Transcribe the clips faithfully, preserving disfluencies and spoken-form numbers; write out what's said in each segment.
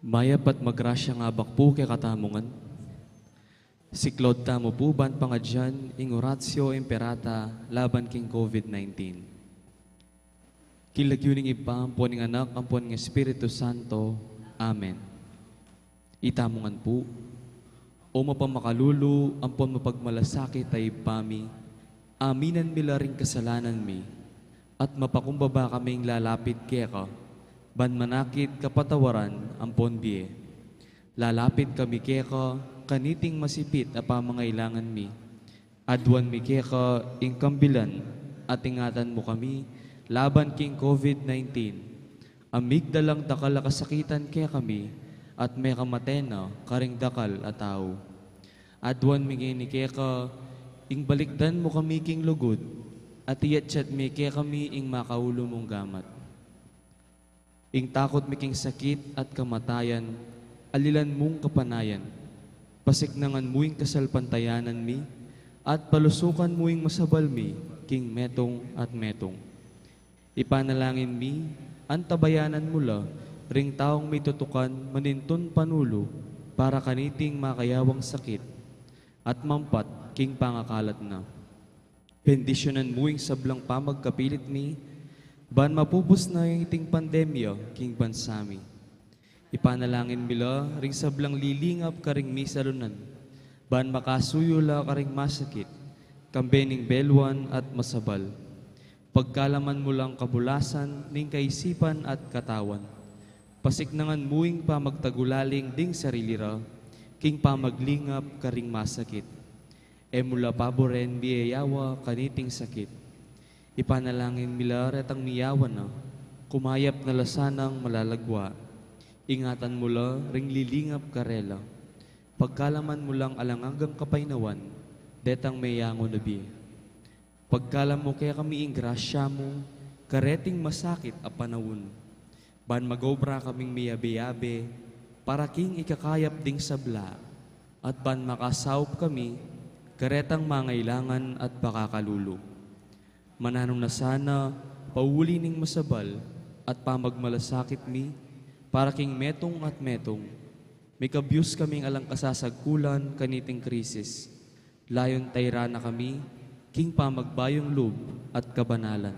Mayap at magrasyang abak pu kekatamu ngan. Siklaud tamu pu ban pangadyan ing Oratio Imperata laban king COVID nineteen. King lagyu ning Ibpa, ampon ning Anak, ampon ning Espiritu Santo. Amen. Itamu ngan pu. O mapamakalulu ampon mapagmalasakit a Ibpa mi, aminan mi la ring kasalanan mi, at mapakumbaba kaming lalapit keka, ban manakit kapatawaran ampon bie. Lalapit kami keka kaniting masipit a pamangailangan mi. Aduan mi keka ing kambilan at ingatan mu kami laban king COVID nineteen. A migdalang dakal a kasakitan kekami at mekamate na karing dakal a tau. Aduan mi ngeni keka ing balikdan mu kami king lugud at iyatyat mi kekami ing makaulu mung gamat. Ing takut mi king sakit at kamatayan, alilan mung kapanayan. Pasiknangan mu ing kasalpantayanan mi, at palusukan mu ing masabal mi king metung at metung. Ipanalangin mi, antabayanan mu la ring taung mitutukan manintun panulu para kaniting makayawang sakit at mampat king pangakalat na. Bendisyunan mu ing sablang pamagkapilit mi, ban mapupus na iting pandemya king bansa mi. Ipanalangin mi la ring sablang lilingap karing misalunan, ban makasuyu la karing masakit, kambe ning belwan at masabal. Pagkalaman mu lang kabulasan ning kaisipan at katawan. Pasiknangan mu ing pamagtagulaling ding sarili ra, king pamaglingap karing masakit. E mu la paburen miyayawa kaniting sakit. Ipanalangin mi la retang miyawa na, kumayap na la sanang malalagwa. Ingatan mu la ring lilingap karela. Pagkalaman mu lang alang anggang kapaynawan, detang meyangu na bie. Pagkalam mu kekami ing grasya mu, kareting masakit a panaun. Ban magobra kaming miyabe-yabe, para king ikakayap ding sabla, at ban makasaup kami, karetang mangailangan at pakakalulu. Mananu na sana, pauli ning masabal, at pamagmalasakit mi, para king metung at metung, mikabyus kaming alang kasasagkulan kaniting krisis. Layun tayran na kami, king pamagbayung lub at kabanalan.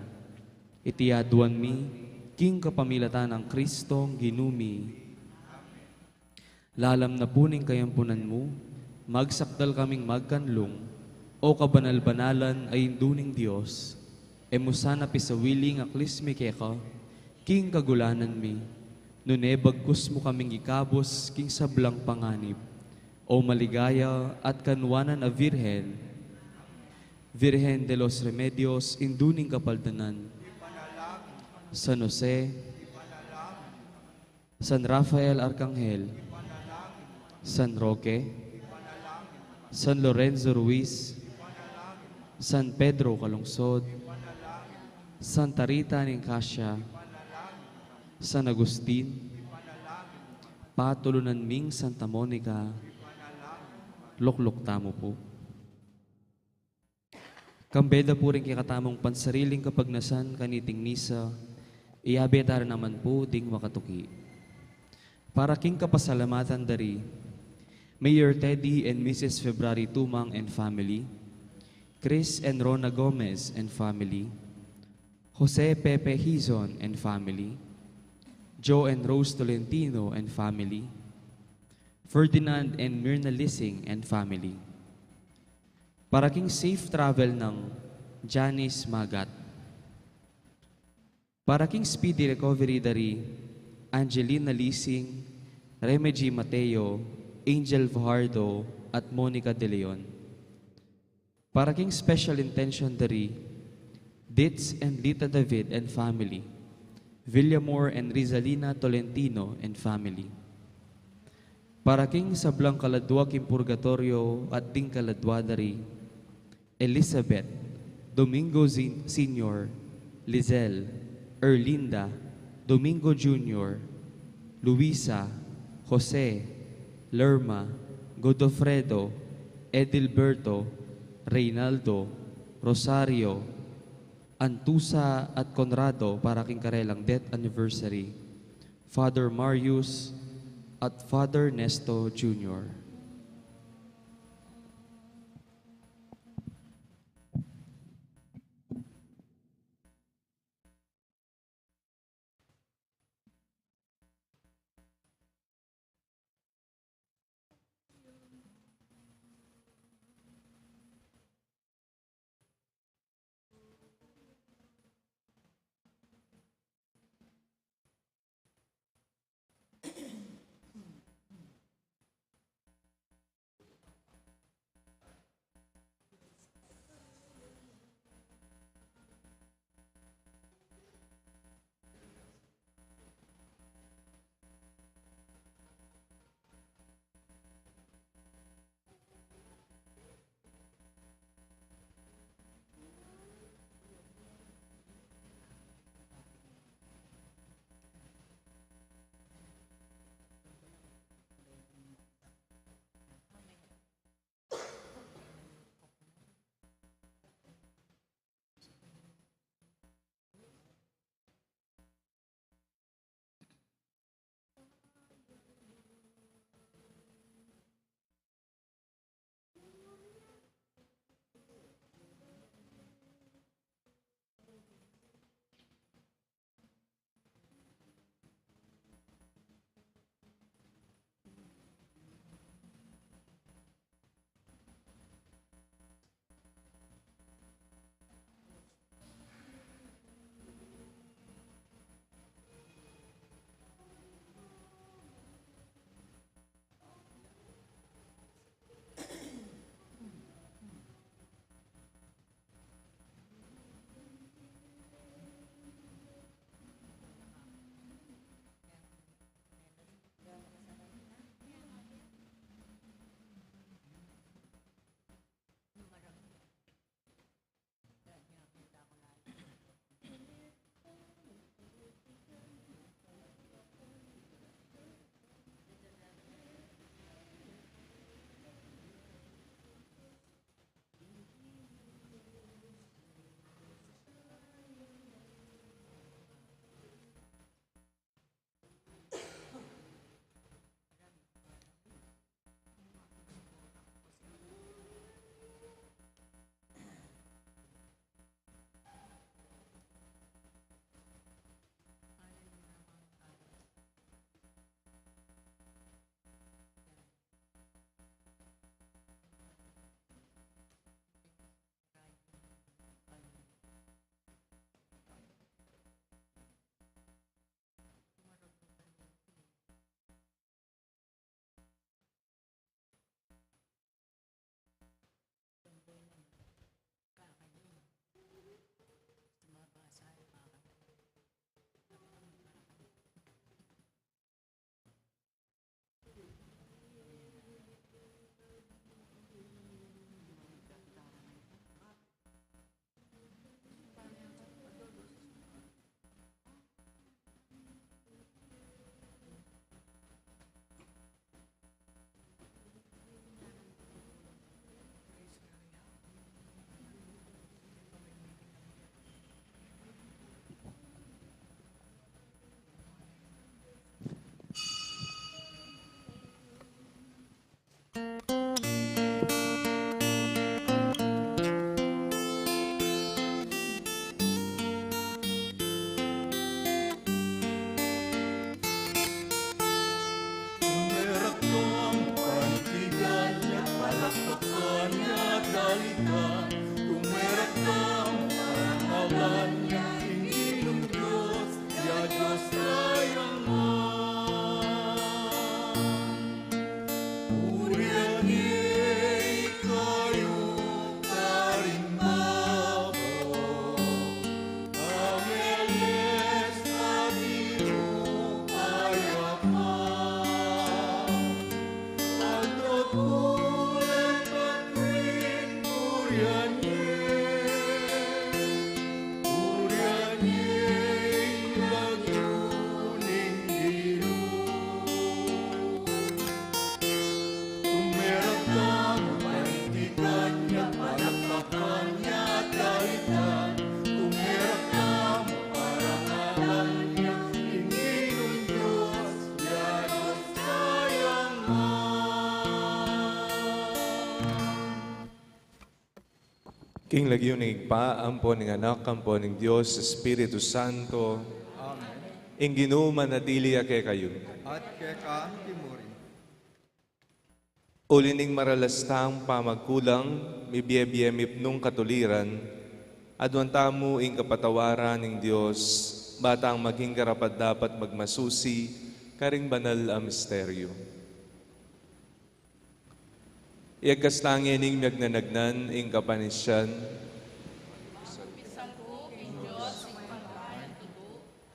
Iti aduan mi, king kapamilatan nang Kristong Ginu mi. Lalam na pu ning kayampunan mu, magsakdal kaming magkanlung, O kabanal-banalan a Indu ning Dios, e mu sana pisawili ing aklis mi keka, king kagulanan mi, nune bagkus mu kaming ikabus king sablang panganib. O maligaya at kanwanan a Virgen, Virgen de los Remedios, Indu ning Kapaldanan, San Jose, San Rafael Arcangel, San Roque, San Lorenzo Ruiz, San Pedro Calungsod, Santa Rita ning Cascia, San Agustin, patulunan ming Santa Monica, lukluk tamu pu. Kambe da pu ring kekatamung pansariling kapagnasan kaniting misa, iyabe tara naman pu ding makatuki. Para king kapasalamatan da ri Mayor Teddy and Missus February Tumang and family, Chris and Rona Gomez and family, Jose Pepe Hizon and family, Joe and Rose Tolentino and family, Ferdinand and Mirna Lising and family. Para king safe travel nang Janice Magat. Para king speedy recovery da ri Angelina Lising, Reme G Mateo, Angel Fajardo, at Monica De Leon. Para king special intention da ri Ditz and Lita David and family, Villamor and Rizalina Tolentino and family. Para king sablang kaladua king purgatoryo at ding kaladua da ri Elizabeth, Domingo Zin-, Senior, Lizelle, Erlinda, Domingo Junior, Luisa, Jose, Lerma, Godofredo, Edilberto, Reynaldo, Rosario, Antusa at Conrado para king karelang death anniversary, Father Marius at Father Nesto Junior. King lagyu ning Ibpa, ampo ning Anak, ampo ning Dios Espiritu Santo. Amen. Ing Ginu manatili ya kekayu. At keka mu rin. Uli ning maralas tang pamagkulang, mibie-bie mipnung katuliran, aduan tamu ing kapatawaran ning Dios, ba tang maging karapat-dapat magmasusi karing banal a misteryo. Iyagkas tang ing miyagnanagnan ing kapanisian.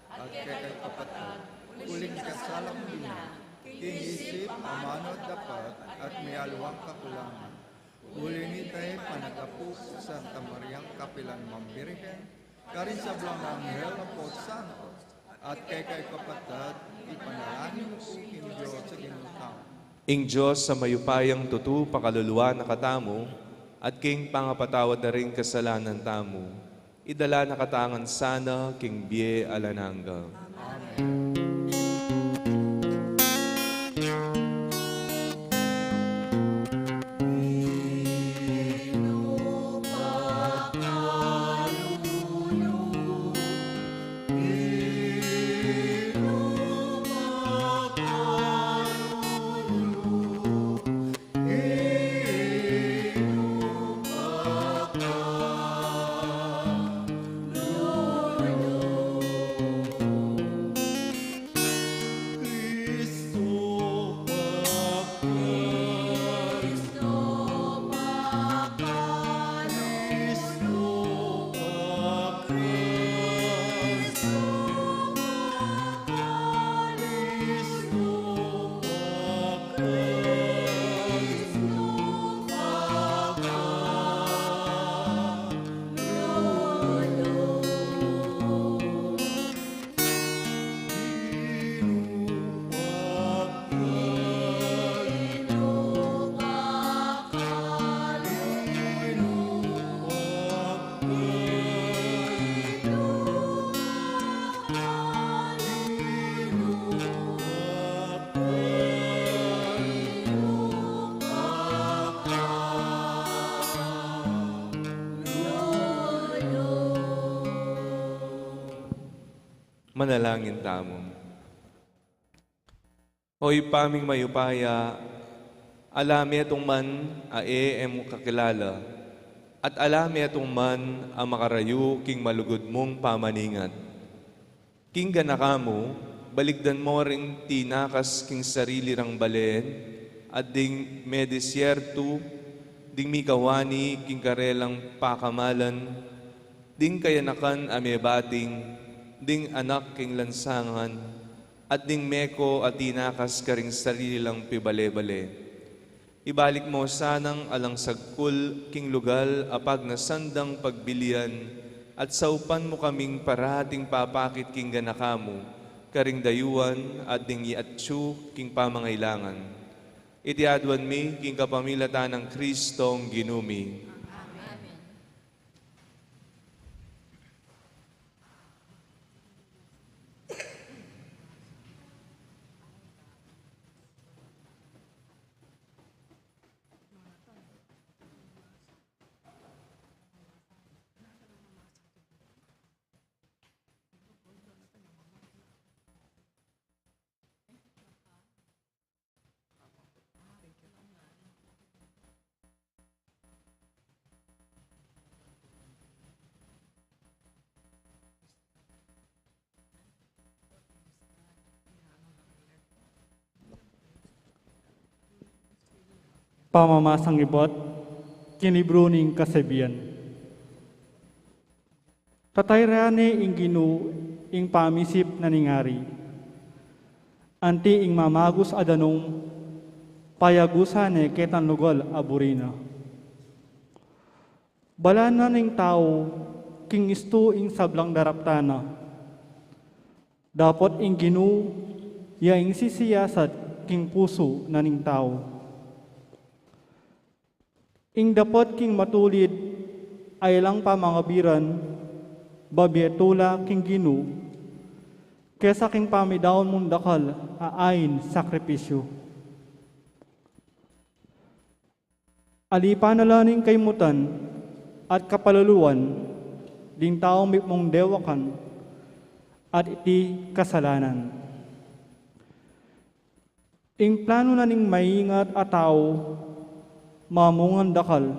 At kekayu kapatad, uling kasala ku king isip, amanu at dapat, at miyaliwang kakulangan. Uli na nita, panagapus Santa Mariang kapilan man Birhen, karing sablang anghel ampon santos, at kekayu kapatad, ipanalangin yu ku king Dios a Ginu tamu. Ing Dios a mayupayang tutu pakaluluan na katamu, at king pangapatawad da ring kasalanan tamu, idala na katamu ngan sana king bie alang angga. Amen. Manalangin tamu. O Ibpa ming mayupaya, ala metung man a e mu kakilala, at ala metung man a makarayu king malugud mung pamaningat. King ganaka mu, balikdan mu ring tinakas king sarili rang balen, at ding medisyertu, ding mikawani king karelang pakamalan, ding kayanakan a mebating, ding anak king lansangan, at ding meko a tinakas karing sarili lang pibale-bale. Ibalik mu sanang alang sagkul king lugal a pagnasan dang pagbilian, at saupan mu kaming parating papakit king ganaka mu, karing dayuan at ding iatyu king pamangailangan. Iti aduan mi king kapamilatan nang Kristong Ginu mi. Amen. Pamamasang ibat king libru ning Kasabian. Tatayran ne ing Ginu ing pamisip na ning ari. Anti ing mamagus a danum, payagusan ne ketang lugal a buri na. Balanan ning tau, king istu ing sablang daraptan na. Dapot ing Ginu, ya ing sisiyasat king pusu na ning tau. Ing dapot king matulid, ay lang pamangabiran, babie tula king Ginu, kesa king pamidaun mung dakal a ain sakripisyu. Alipan na la ning kaymutan at kapaluluan ding taung mipmung dewakan at iti kasalanan. Ing planu na ning maingat a tau, mamungan dakal,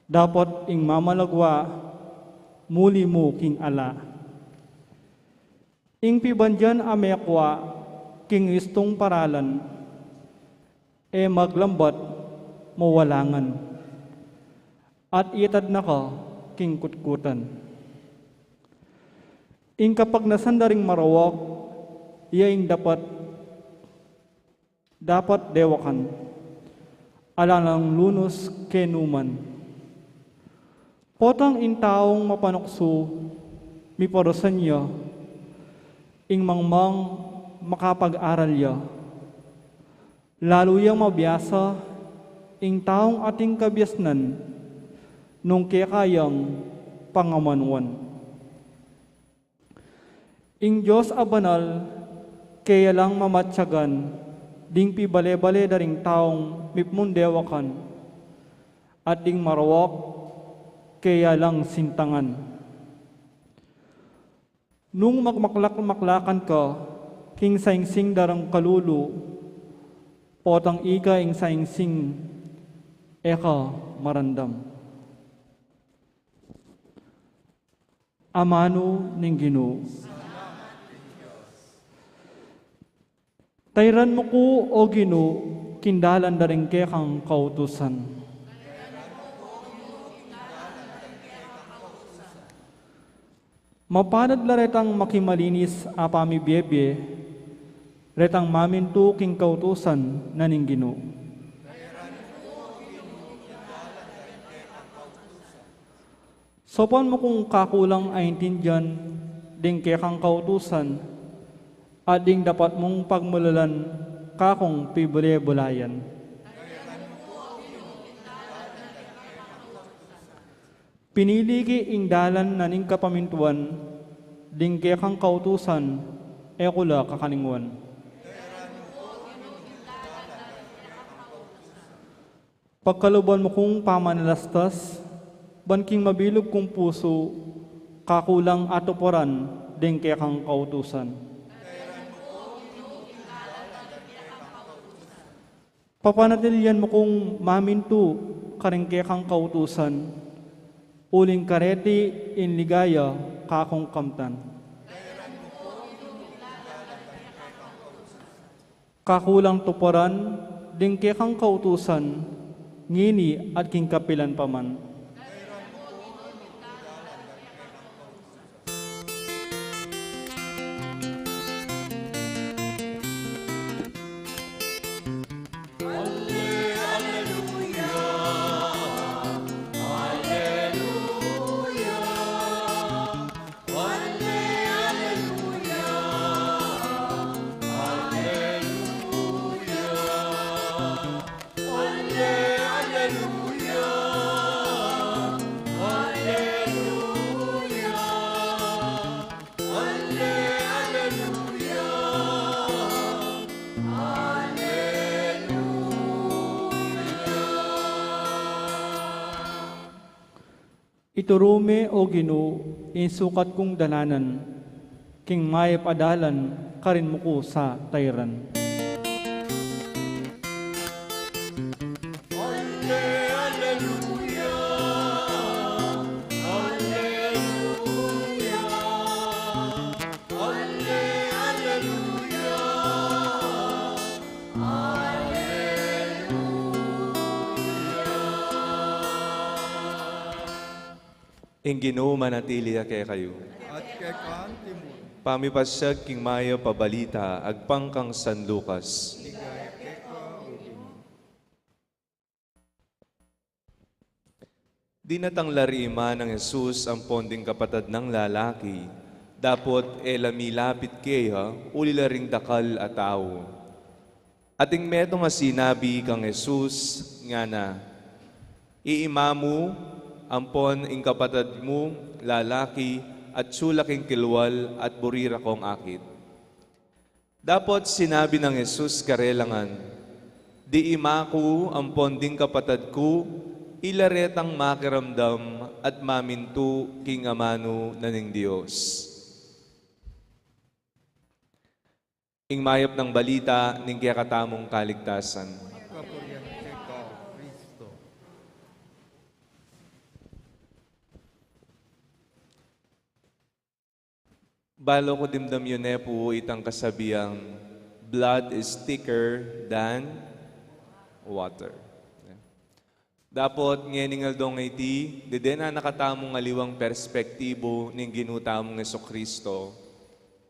dapot ing mamalagwa, muli mu king ala. Ing pibandian a mekua king istung paralan, e maglambat, mawalangan, at itad na ka king kutkutan. Ing kapagnasan da ring marawak, iya ing dapat, dapat dewakan, alang lunus kenu man. Potang ing taung mapanuksu, miparusan ya, ing mangmang makapag-aral ya. Lalu yang mabiasa, ing taung ating kabiasnan, nung kekayang pangamanuan. Ing Dios a banal, keya lang mamatyagan ding pibale-bale da ring taung mipmung dewakan, at ding marawak, keya lang sintangan. Nung magmaklak-maklakan ka king saingsing da rang kalulu, potang ika ing saingsing, e ka marandam. Amanu ning Ginu. Tairan mu ku, o Ginu, king dalan da ring kekang kautusan. Mapalad la retang makimalinis a pamibiebie, retang mamintu king kautusan na ning Ginu. Saupan mu kung kakulang a intindian ding kekang kautusan, at ding dapat mung pagmulalan kakung pibule-bulayan. Pinili ki ing dalan na ning kapamintuan ding kekang kautusan, e ku la kakalinguan. Pagkaluban mu kung pamanalastas, ban king mabilug kung pusu, kakulang a tuparan ding kekang kautusan. Papanatilian mu kung mamintu karing kekang kautusan, uling kareti ing ligaya kakung kamtan. Kakulang tuparan ding kekang kautusan, ngeni at king kapilan pa man. Ituru me, O Ginu, ing sukat kung dalanan, king mayap a dalan karin mu ku sa tairan. Ing Ginu manatili ya kekayu. At keka mu. Pamipasiag king mayap a balita agpang kang San Lucas. Ligaya keka, O Ginu. Dinatang la ring ima nang Jesus ampon ding kapatad nang lalaki, dapot e la milapit keya, uli la ring dakal a tau. Atin metung a sinabi kang Jesus, ngana, "Ing ima mu ampon ing kapatad mung lalaki atyu la king kilwal at buri ra kong akit." Dapot sinabi nang Jesus karela ngan, "Ding ima ku ampon ding kapatad ku, ila retang makiramdam at mamintu king amanu na ning Dios." Ing mayap a balita ning kekatamung kaligtasan. Kapurian keka, Kristo. Balu ku dimdam yu ne pu itang kasabiang, "Blood is thicker than water." Dapot ngening aldong iti, deden na katamung aliwang perspektibu ning Ginu tamung Jesucristo,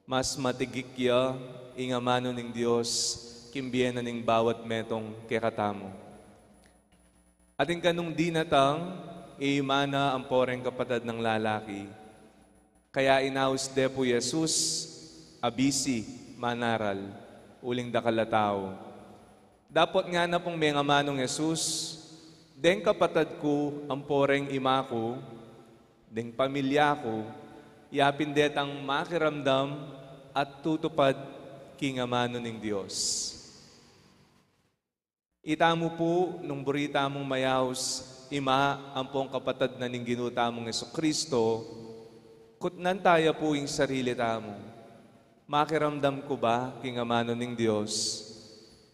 mas matigik ya ing amanu ning Dios king bie na ning bawat metung kekatamu. Atin kanung dinatang, ing ima na ampo reng kapatad nang lalaki. Kaya inaus de pu Jesus, abisi, manaral, uling dakal a tau. Dapot ngana pung mengamanung Jesus, "Deng kapatad ku ampo reng ima ku, deng pamilya ku, yapin detang makiramdam at tutupad king amanu ning Dios." Itamu pu, nung buri tamung mayaus ima ampong kapatad na ning Ginu tamung Jesucristo, kutnan taya pu ing sarili tamu. Makiramdam ku ba king amanu ning Dios?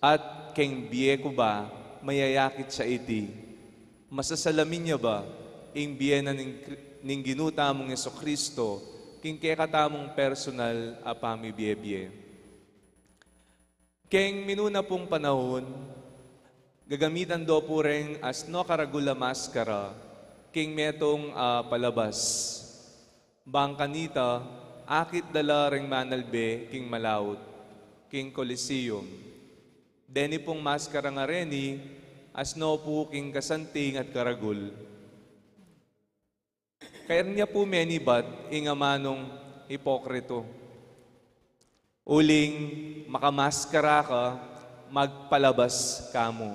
At king bie ku ba mayayakit ya iti? Masasalamin ya ba ing bie na ning, ning Ginu tamung Jesucristo king kekatamung personal a pamibie-bie? King minuna pung panaun, gagamitan do pu reng asno karagul a maskara king metung a palabas. Bang kanita, akit da la reng manalbe king malaut, king Coliseum. Deni pung maskara a reni, asno pu king kasanting at karagul. Kaya rin ya pu menibat ing amanung ipokritu. Uling makamaskara ka, magpalabas ka mu.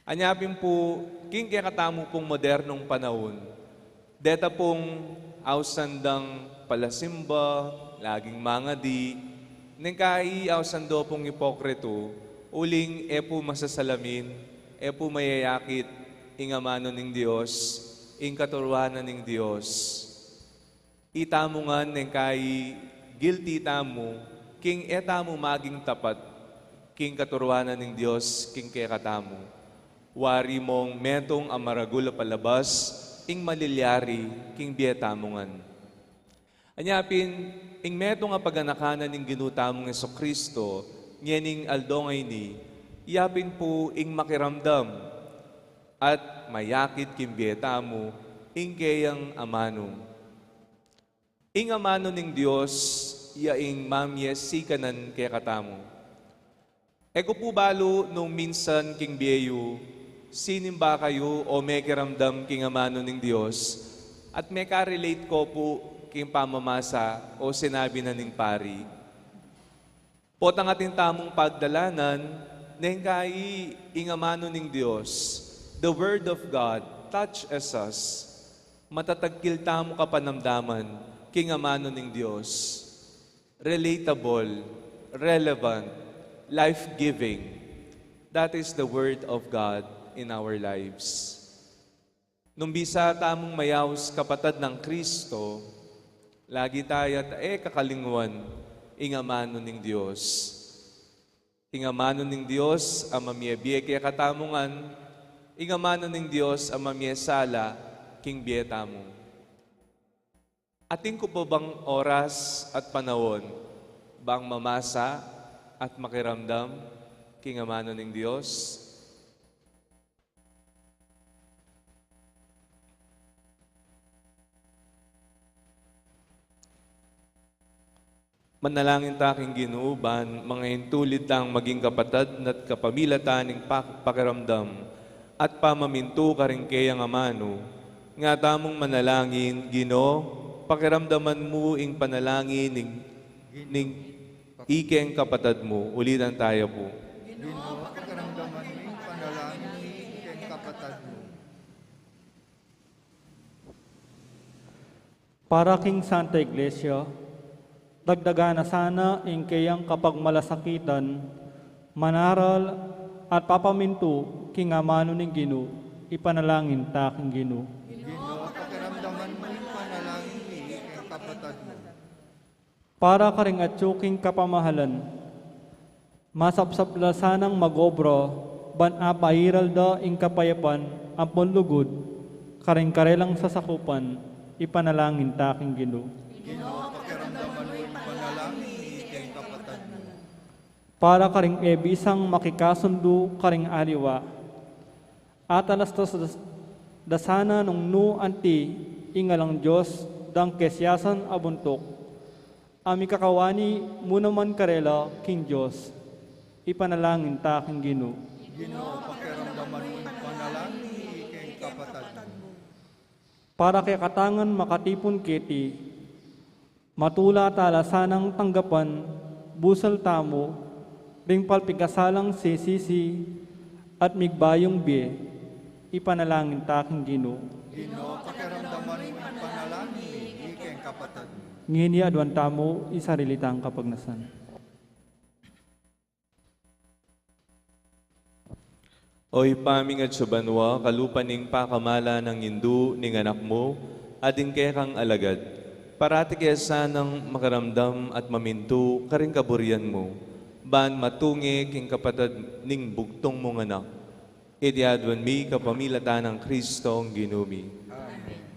Anya pin pu, king kekatamu pung modernung panaun, deta pung ausan dang palasimba, laging mangadi, neng kai ausan do pung ipokritu, uling e pu masasalamin, e pu mayayakit ing amanu ning Dios, ing katuruan na ning Dios. Itamu ngan neng kai guilty tamu, king e tamu maging tapat king katuruan na ning Dios king kekatamu. Wari mong metung a maragul a palabas ing malilyari king bie tamu ngan. Anya pin, ing metung a paganakan na ning Ginu tamung Jesucristo, ngening aldo ngeni, iya pin pu ing makiramdam at mayakit king bie tamu ing keyang amanu. Ing amanu ning Dios, iya ing mamie sikanan kekatamu. E ku pu balu nung minsan king bie yu, sinimba kayu o mekiramdam king amanu ning Dios, at meka-relate ko pu king pamamasa o sinabi na ning pari. Potang atin tamung pagdalanan, neng kai ing amanu ning Dios, the Word of God, touches us. Matatagkil tamu kapanamdaman king amanu ning Dios. Relatable, relevant, life-giving. That is the Word of God in our lives. Nung bisa tamung mayaus kapatad nang Kristo, lagi taya ta e kakalingwan ing amanu ning Dios. Ing amanu ning Dios a mamie bie kekatamu ngan, ing amanu ning Dios a mamie sala king bie tamu. Atin ku pa bang oras at panaun bang mamasa at makiramdam king amanu ning Dios? Manalangin ta king Ginu, ban mangaintulid tang maging kapatad na't kapamilatan ning pak-, pakiramdam at pamamintu karing keyang amanu. Nga tamung manalangin, Ginu, pakiramdaman mu ing panalangin ning, ning ikeng kapatad mu. Ulitan taya pu. Ginu, pakiramdaman mu ing panalangin ning ikeng kapatad mu. Para king Santa Iglesia, dagdagan na sana ing keyang kapagmalasakitan, manaral at papamintu king amanu ning Ginu, ipanalangin ta king Ginu. Ginu, pakiramdaman mu ing panalangin ning ikeng kapatad mu. Para karing atyu king kapamahalan, masapsap la sanang mag-obra, ban apairal da ing kapayapan ampon lugud karing karelang sasakupan, ipanalangin ta king Ginu. Ginu, pakiramdaman mu ing panalangin ning ikeng kapatad mu. Para karing e bisang makikasundu karing aliwa, atalastas da sana nung nu anti ing alang Dios dang kesiasan a buntuk, a mikakawani mu naman karela king Dios, ipanalangin ta king Ginu. Ginu, pakiramdaman mu ing panalangin ning ikeng kapatad mu. Para kekatangan makatipun keti, matula ta la sanang tanggapan busal tamu ring palpikasalang sisisi at migbayung bie, ipanalangin ta king Ginu. Ginu, pakiramdaman mu ing panalangin ning ikeng kapatad mu. Ngeni aduan tamu ing sarili tang kapagnasan. O Ibpa ming atsu banua, kalupa ning pakamalan ning Indu ning Anak mu at ding kekang alagad, parati ke sanang makiramdam at mamintu karing kaburian mu, ban matunge king kapatad ning bugtung mung Anak. Iti aduan mi kapamilatan nang Kristong Ginu mi. Amen.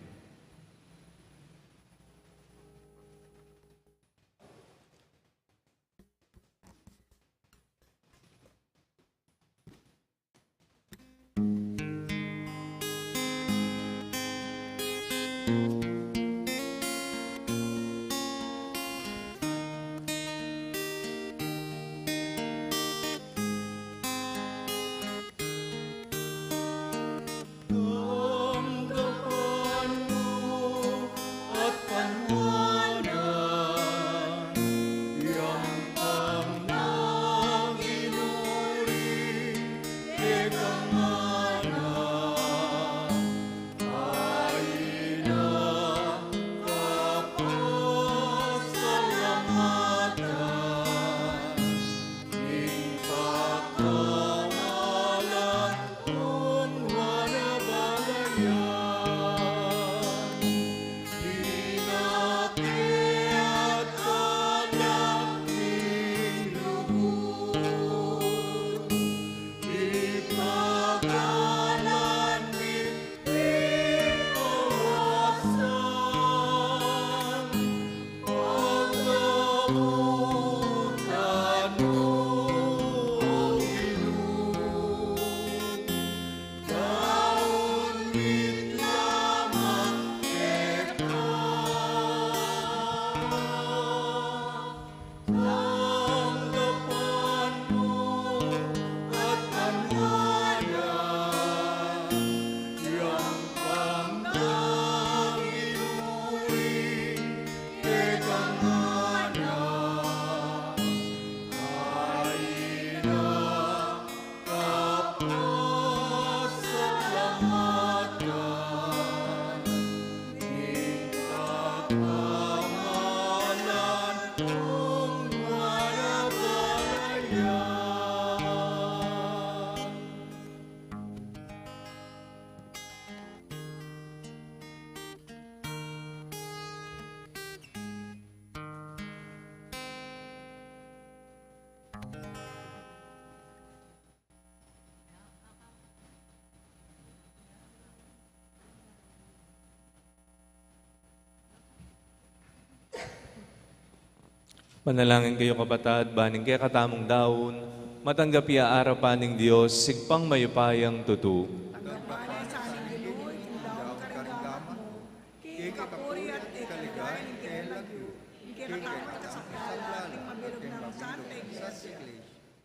Manalangin kayu, kapatad, ban ing kekatamung daun matanggap ya arapan ning Dios, Ibpang mayupayang tutu. Tanggap na sana ning Ginu ing daun ning karinggaman mu, king kapurian at king kaligayan ning kayang lagyu, king kekang at king sabla la ning mabilug nang Santa Iglesia.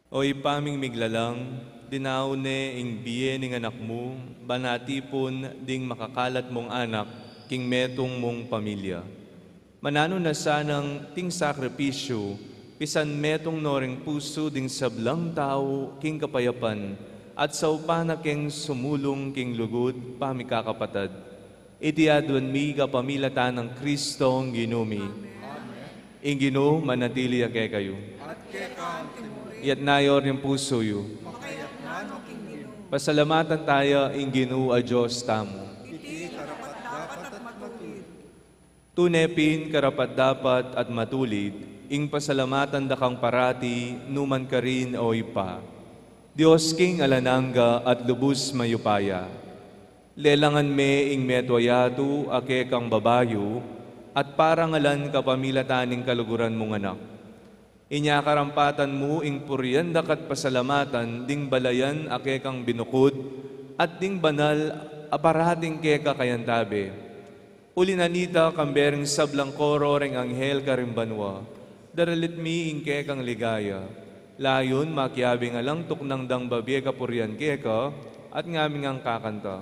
O Ibpa ming miglalang, Dinaun ne ing bie ning Anak mu, ban atipun ding makakalat mung anak king metung mung pamilya. Mananu na sanang ating sakripisyu, pisan metung no ring pusu ding sablang tau king kapayapan, at saupan na keng sumulung king lugud pamikakapatad. Iti aduan mi kapamilatan nang Kristong Ginu mi. Amen. Ing Ginu manatili ya kekayu. At keka mu rin. Itas yu ring pusu yu. Makaitas na king Ginu. Pasalamatan taya ing Ginu a Dios tamu. Iti karapat-dapat at matulid. Tune pin karapat-dapat at matulid, ing pasalamatan da kang parati, nu man karin, O Ibpa, Dios king alang angga at lubus mayupaya. Lelangan me ing metung a yatu a kekang babayu, at parangalan kapamilatan ning kaluguran mung Anak. Inya karampatan mu ing purian daka at pasalamatan ding balayan a kekang binukud, at ding banal a parating keka kayantabe. Uli na nita, kambe ring sablang koro ring anghel karing banua, daralit mi ing kekang ligaya. Layun makiabe ngan lang tuknang dang babie kapurian keka, at ngamin ngan kakanta.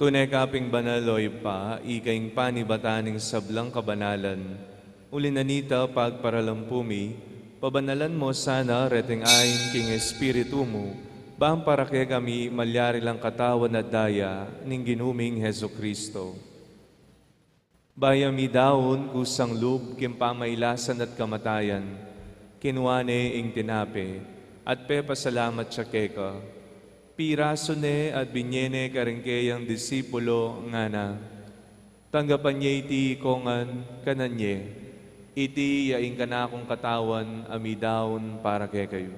Tune ka pin banal, O Ibpa, ika ing panibatan ning sablang kabanalan. Uli na nita, pagparalampu mi, pabanalan mo sana reting ain king Espiritu mu, ban para kekami malyari lang katawan at daya ning Ginu ming Jesucristo. Bayu ya midaun kusang lub king pamailasan at kamatayan, kinua ne ing tinape, at pepasalamat ya keka. Pirasu ne at binye ne karing keyang disipulo, ngana: Tanggapan ye iti ikongan, kanan ye. Iti ya ing kanakung katawan a midaun para kekayu.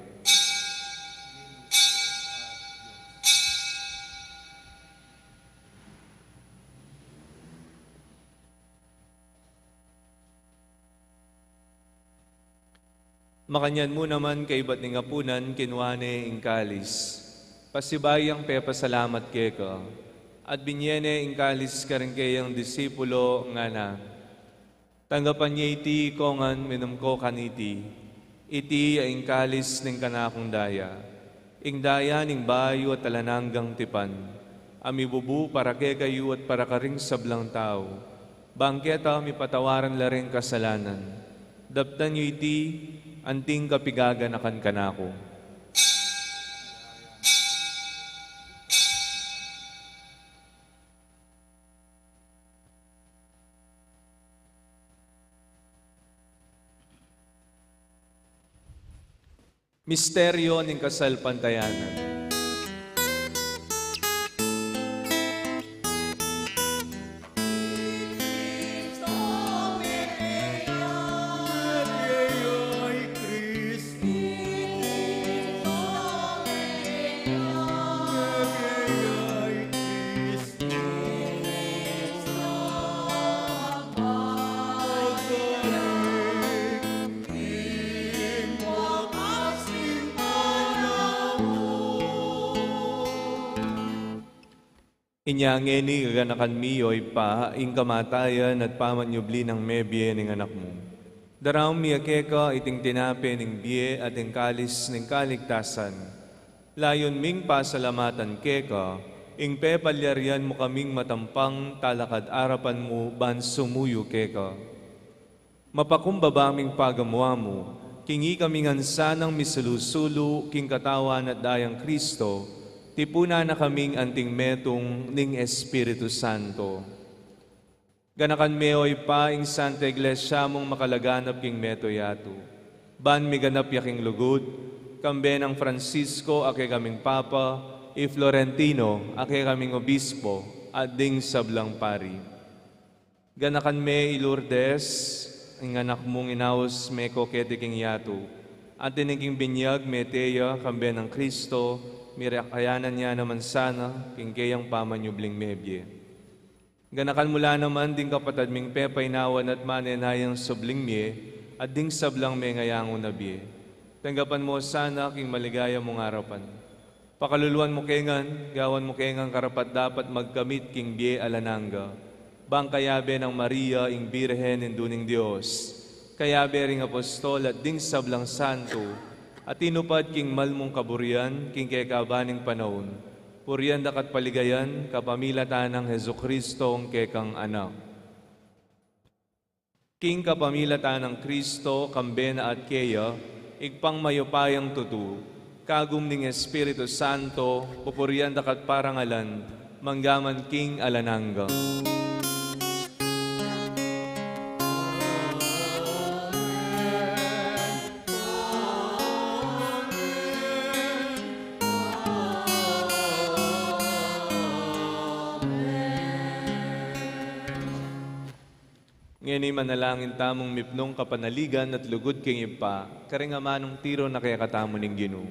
Makanyan mu naman, kaibat ning apunan, kinua ne ing kalis, pasibayu yang pepasalamat keka, at binye ne ing kalis karing keyang disipulo, ngana: Tanggapan ye iti ikongan, minum ko kaniti. Iti ya ing kalis ning kanakung daya, ing daya ning bayu at alang anggang tipan, a mibubu para kekayu at para karing sablang tau, bang keta mipatawaran la ring kasalanan. Daptan yu iti anting kapigaganakan kanaku. Misteryo ning kasalpantayanan. Inya ngeni gaganakan mi, O Ibpa, ing kamatayan at pamanyubli nang mebie ning Anak mu. Daraun mi keka iting tinape ning bie at ing kalis ning kaligtasan. Layun ming pasalamatan keka ing pepalyarian mu kaming matampang talakad arapan mu ban sumuyu keka. Mapakumbaba ming pagamu-amu, king ikami ngan sanang misulu-sulu king katawan at dayang Kristo, tipunan na kaming anting metung ning Espiritu Santo. Ganakan me, o Ibpa, ing Santa Iglesia mung makalaganap king mabilug a yatu, ban miganap ya king lugud, kambe nang Francisco a kekaming Papa, i Florentino a kekaming Obispo, at ding sablang pari. Ganakan me i Lourdes, ing anak mung inaus me ko keti king yatu, at ining king binyag mete ya kambe nang Kristo, mirakayanan ya naman sana king keyang pamanyubling mebie. Ganakan mu la naman ding kapatad ming pepainawan at manenayang subling mie, at ding sablang mengayangu na bie. Tanggapan mu sana king maligaya mung arapan. Pakaluluan mu ke ngan, gawan mu ke ngan karapat-dapat magkamit king bie alang angga. Bang kayabe nang Maria, ing Birhen, Indu ning Dios, kayabe ring apostol at ding sablang santo, a tinupad king mal mung kaburian king kekaban ning panaun, purian da ka at paligayan kapamilatan nang Jesucristo, ing kekang Anak. King kapamilatan nang Kristo, kambe na at keya, Ibpang mayupayang tutu, kagum ning Espiritu Santo, pupurian da ka at parangalan, mangga man king alang angga. Ngeni manalangin tamung mipnung kapanaligan at lugud king Ibpa, karing amanung tiru na kekatamu ning Ginu.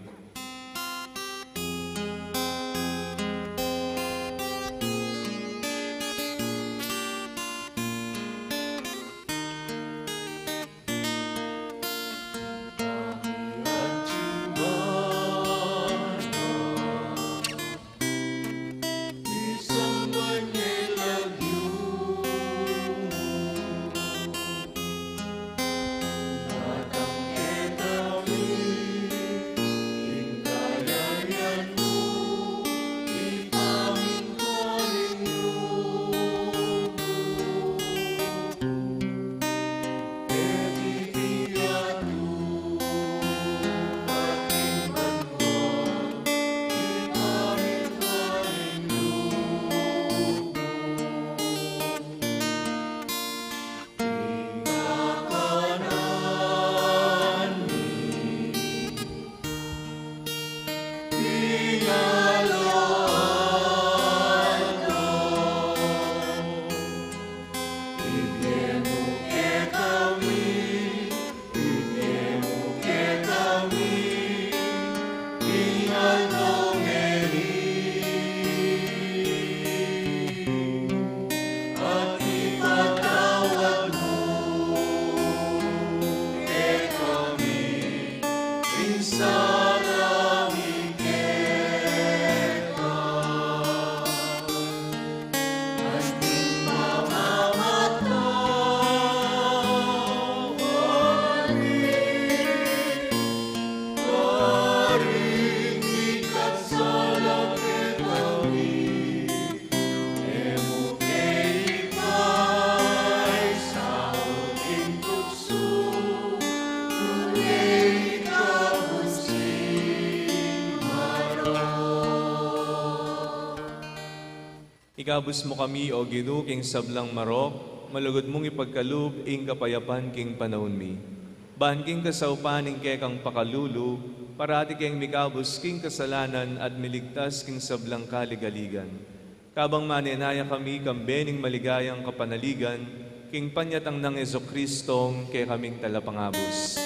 Ikabus mu kami, O Ginu, king sablang marok, malugud mung ipagkalub ing kapayapan king panaun mi. Ban king kasaupan ning kekang pakalulu, parati keng mikabus king kasalanan at miligtas king sablang kaligaligan. Kabang manenaya kami kambe ning maligayang kapanaligan, king panyatang nang Jesucristo, kekaming talapangabus.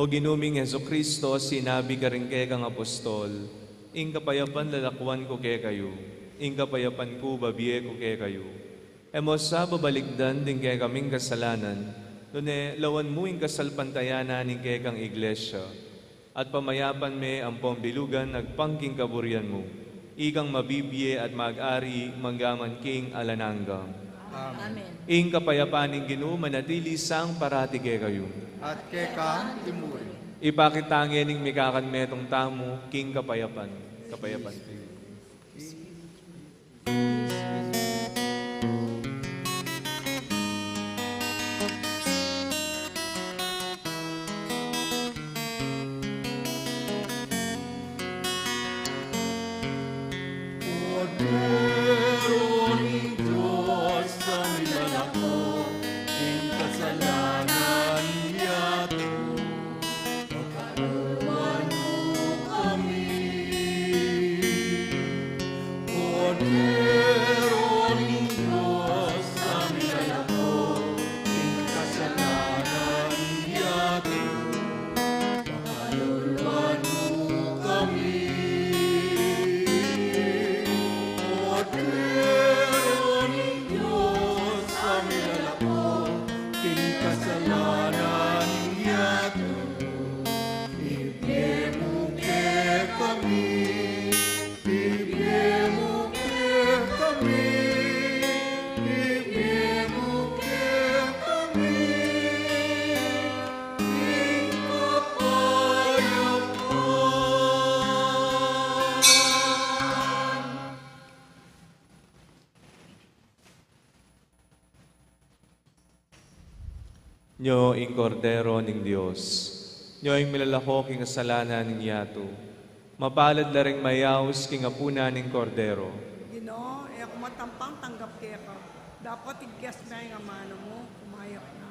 O Ginu ming Jesucristo, sinabi ka ring kekang apostol, "Ing kapayapan lalakwan ku kekayu, ing kapayapan ku babie ku kekayu." E mu sa babalikdan ding kekaming kasalanan, nune lawan mu ing kasalpantayanan ning kekang Iglesia, at pamayapan me ampong bilugan agpang king kaburian mu, ikang mabibie at mag-ari manggaman king alang angga. Amen. Ing kapayapan ning Ginu manatili sang parati kekayu. At keka mu rin. Ipakit ta ngening mikakanmetung tamu king kapayapan. Kapayapan. Kordero ning Dios, a milalako king kasalanan ning yatu, pakaluluan mu kami. Kordero ning Dios, a milalako king kasalanan ning yatu, pakaluluan mu kami. Kordero ning Dios, a milalako king kasalanan ning yatu, ibie mu kekami, ibie mu kekami, ibie mu kekami ing kapayapan. Nyo ing Kordero ning Dios. Nyo ing milalako king kasalanan ning yatu. Mapalad la ring mayaus king apunan ning Kordero. Ginu, e ku matampang tanggap keka, dapot igkas me ing amanu mu, kumayap na.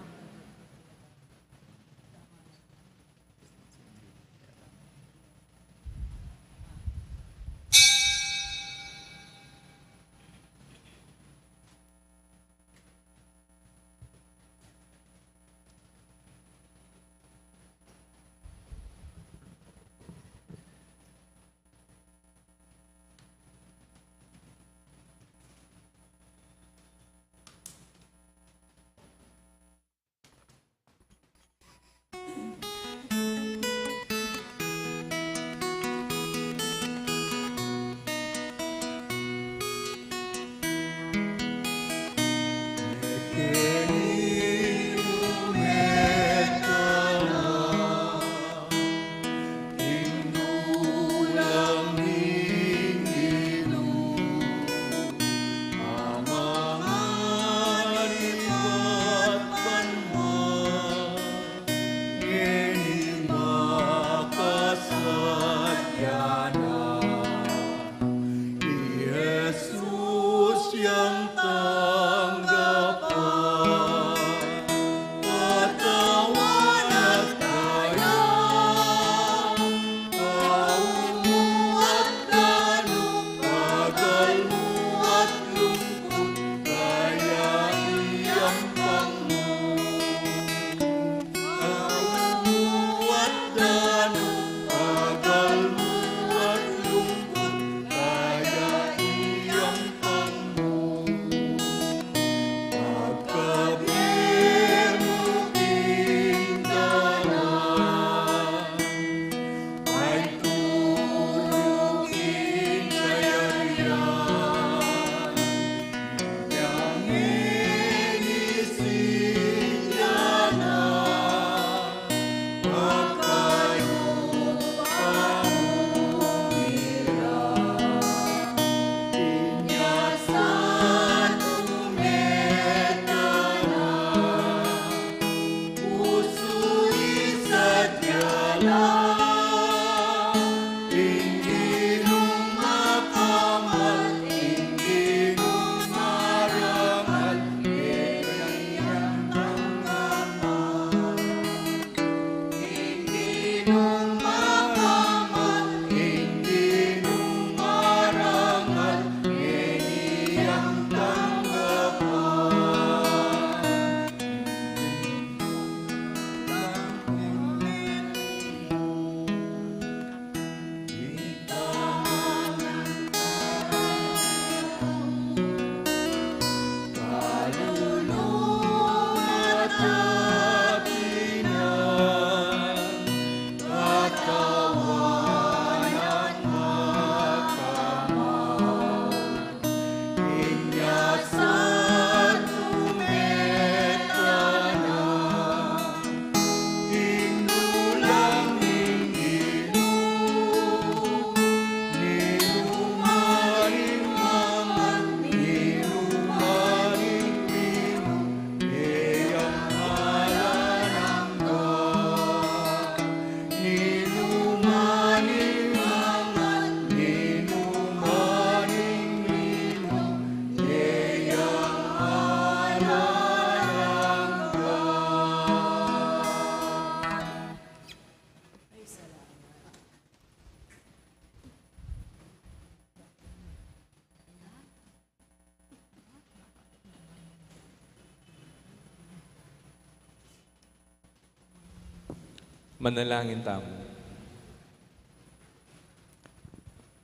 Manalangin tamu.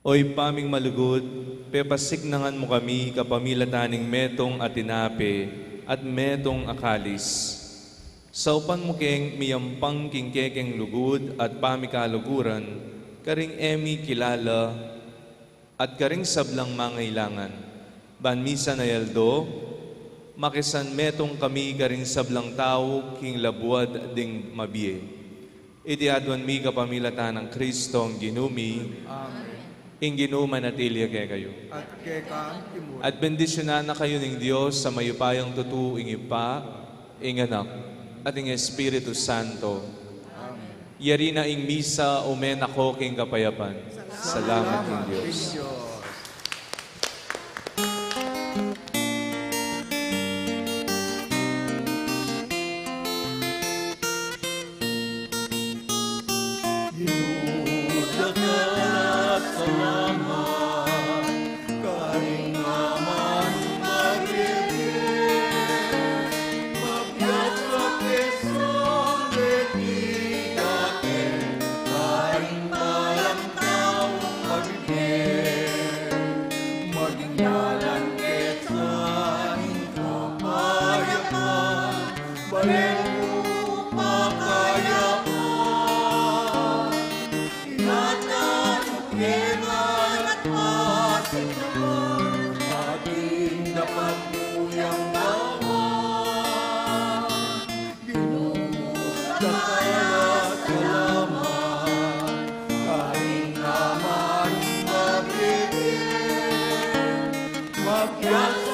O Ibpa ming malugud, pepasiknangan mu kami kapamilatan ning metung a tinape at metung a kalis. Saupan mu keng miyampang king kekeng lugud at pamikaluguran, karing e mi kilala at karing sablang mangailangan. Ban misan a aldo, makisanmetung kami karing sablang tau king labuad ding mabie. Iti aduan mi kapamilatan nang Kristong Ginu mi. Amen. Ing Ginu manatili ya kekayu. At keka mu rin. At bendisyunan na kayu ning Dios a mayupayang tutu, ing Ibpa, ing Anak, at ing Espiritu Santo. Amen. Yari na ing misa, ume na ko king kapayapan. Salamat king Dios. Ginu, dakal a salamat, karing Aman mabibie, mabiasa ke sa leki dake, karing balang tau mabibie, maging dalan ke sa ing kapayapan, bale mu pakayapan. Ingatan mu kami at pasiknangan, ating dapat mu yang gawan. Ginu, dakal a salamat, karing Aman mabibie, mabiasa